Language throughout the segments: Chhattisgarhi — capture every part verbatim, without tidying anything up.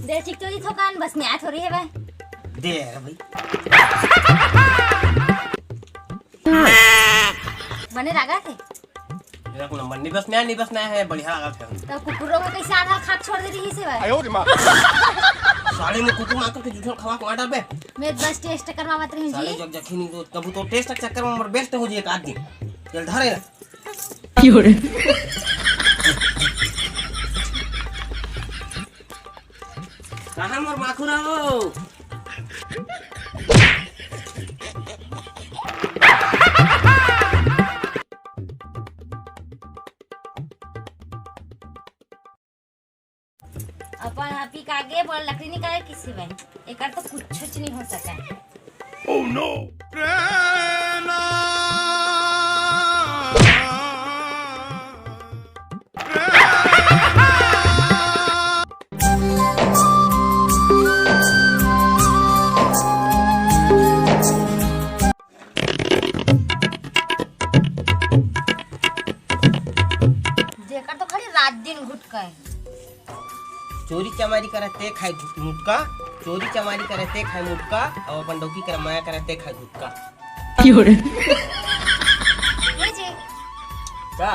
तेल चिकचोरी थोकन, बस न्याय थोड़ी हे भाई। दे यार भाई। बने लागत हे। एक नंबर, निबस नया, निबस नया हे, बढ़िया लागत हे। तो कुकुर लोग कइसे आधा खा के छोड़ दे रही से भाई? आयो रे माँ। साले में कुकुर मार के जूठन खवा के मार डालबे। मैं बस टेस्ट करवावत रही साले जी। जग जखी नहीं तो तब तो टेस्ट के चक्कर में हमर बेइज्जती हो जाए एक आध दिन। चल धरे ना। कहाँ मोर माखुरा हो? अपन आप ही का आगे बोल लकड़ी निकाले किसी में, एकर तो कुछ नहीं हो सका। Oh no! जेकर तो खाली रात दिन गुटका हे। चोरी चमारी करे ते खाए मुटका, चोरी चमारी करे ते खाए मुटका, अउ अपन डौकी करे मया करे ते खाए गुटका। हे जी। का?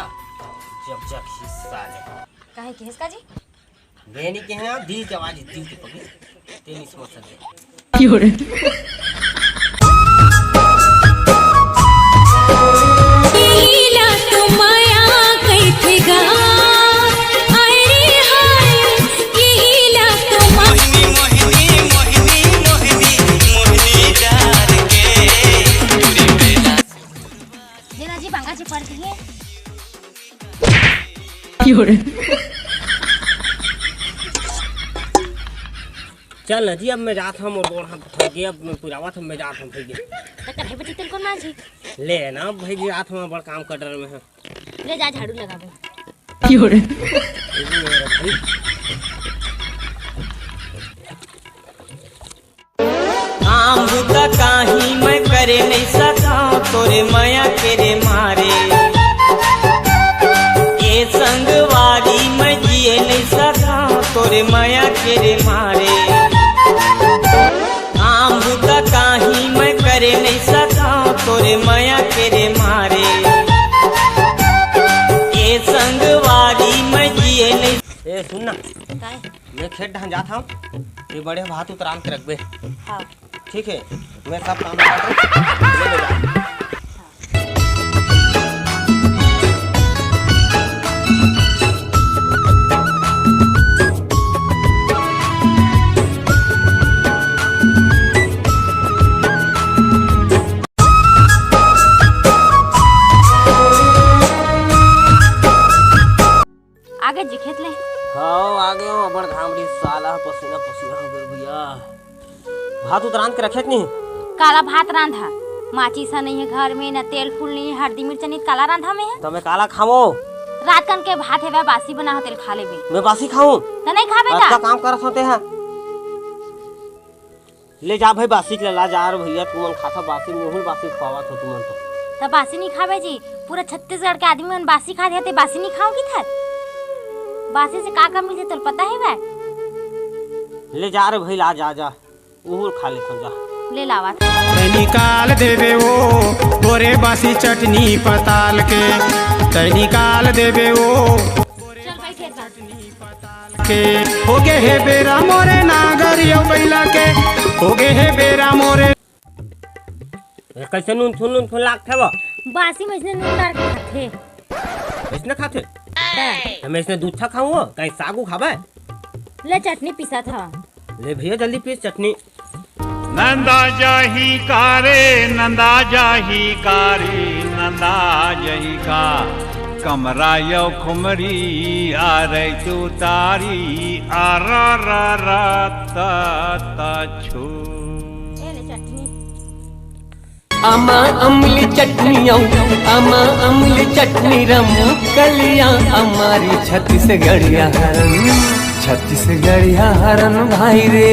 जब जब हिस्सा ले। काहे के हिस्सा जी? बेनी के हैं, दिल के आवाज, दिल के पगली। तेनी समोसा दे। जेना जी बांगा जी पड़ गई है। चल ना जी, अब मैं जात हूँ, मोर गोड़ हाथ थक गया, अब मैं पुरावत हूँ, मैं जात हूँ भैया। त कढ़ाई बटी तेल कौन मांझी? ले ना भैया, जात हूँ, बड़ काम कर डर में है। ले जा, झाड़ू लगावे। काम बुता काही मैं करे नहीं सका तोरे मया के रे मारे। ये संगवारी मैं जिए नहीं सका तोरे मया के रे मारे। काम बुता काही मैं करे नहीं सका तोरे मया के रे मारे। ये संगवारी मैं जिए नहीं। ए सुन ना। काय? मैं खेत ढान जात हूँ, ये बड़े भात उतरान के रखबे। हाँ। ठीक है, मैं सब काम करत हूँ, ले ले जा। आगे जी खेत ले। हाँ, आगे हो, बड़ घाम रही, साला पसीना पसीना हो गए भैया। भात उत रांध के रखे कि नहीं? काला भात रांधा, माचिस ह नहीं है घर में, न तेल फूल नहीं है, हरदी मिर्चा नहीं, काला रांधा में है। तो मैं काला खावो? रात कन के भात है, वह बासी बना हो, तेल खा लेबे। मैं बासी खाऊं? तो नहीं खाबे का? काम करत होते हैं। ले जा भाई बासी के ला जा रे भैया, तुमन खाता बासी, मुहुल बासी खवावत हो तुमन तो। त बासी नहीं खाबे जी, पूरा छत्तीसगढ़ के आदमी मन बासी खात हे, ते बासी नहीं खाओ किधर? बासी से का का मिलथे तोल पता है वै? ले जा रे भाई ला जा जा, उहुल खा ले जा। ले लावा। तै निकाल देबे वो गोरे बासी चटनी पताल के, तै निकाल देबे वो। चल बैठे जा। के हो गे हे बेरा मोरे नागरियो बैला के, हो गे हे बेरा मोरे। ए, कैसे नून थुन, नून थुन लागथे वो? बासी में इसने नून डाल के खाथे। इसने खाथे? हाँ। हम इसने दूध था खाऊं, कहीं सागू खाबे? ले चटनी पीसा था। ले भैया जल्दी पीस चटनी। नंदा जाही का रे, नंदा जाही का रे, नंदा जाही का। कमरा यो खुमरी आ रही तू तारी, आ रा रा रा ता ता छू। ए ले चटनी। आमा अमली चटनी औ, आमा अमली चटनी रम कलिया, हमारी छत्तीसगढ़िया हरन, छत्तीसगढ़िया हरन भाई रे।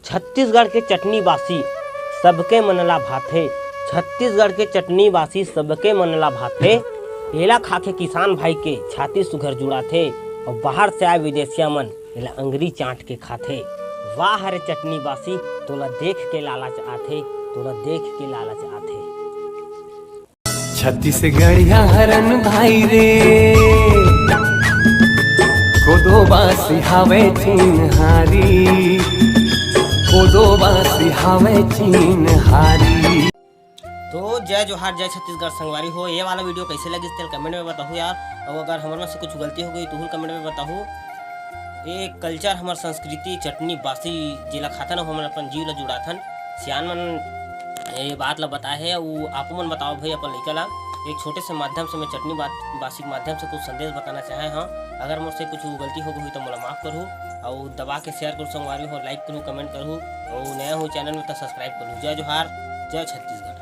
छत्तीसगढ़ के चटनी बासी सबके मन ला भाथे। छत्तीसगढ़ के चटनी बासी सबके मन ला भाथे। एला खा के किसान भाई के छाती सुघर जुड़ाथे, अउ बाहर से आए विदेशिया मन एला अंगरी चाट के खाथे। वाह रे चटनी बासी, तोला देख के लालच आथे, तोला देख के लालच आथे। छत्तीसगढ़िया हरन भाई रे, कोदो बासी हावे चिन्हारी, कोदो बासी हावे चिन्हारी। तो जय जोहार, जय छत्तीसगढ़ संगवारी हो। ये वाला वीडियो कैसे लगिस तेल कमेंट में बताहू यार। अउ अगर हमर में से कुछ गलती हो गई तो कमेंट में बताहू। ये कल्चर, हमर संस्कृति, चटनी बासी जेला खाथन, हमन अपन जीव ला जुड़ाथन। सियान मन ये बात ला बताए हे, अउ आपो मन बताओ भाई अपन लइका ला। एक छोटे से माध्यम से मैं चटनी बात बासी के माध्यम से कुछ संदेश बताना चाहे हूँ। अगर मोर से कुछ गलती हो गई तो मोला माफ करू, अउ दबा के शेयर करू संगवारी हो, लाइक करू, कमेंट करू, अउ नया हो चैनल में तो सब्सक्राइब करू। जय जोहार, जय छत्तीसगढ़।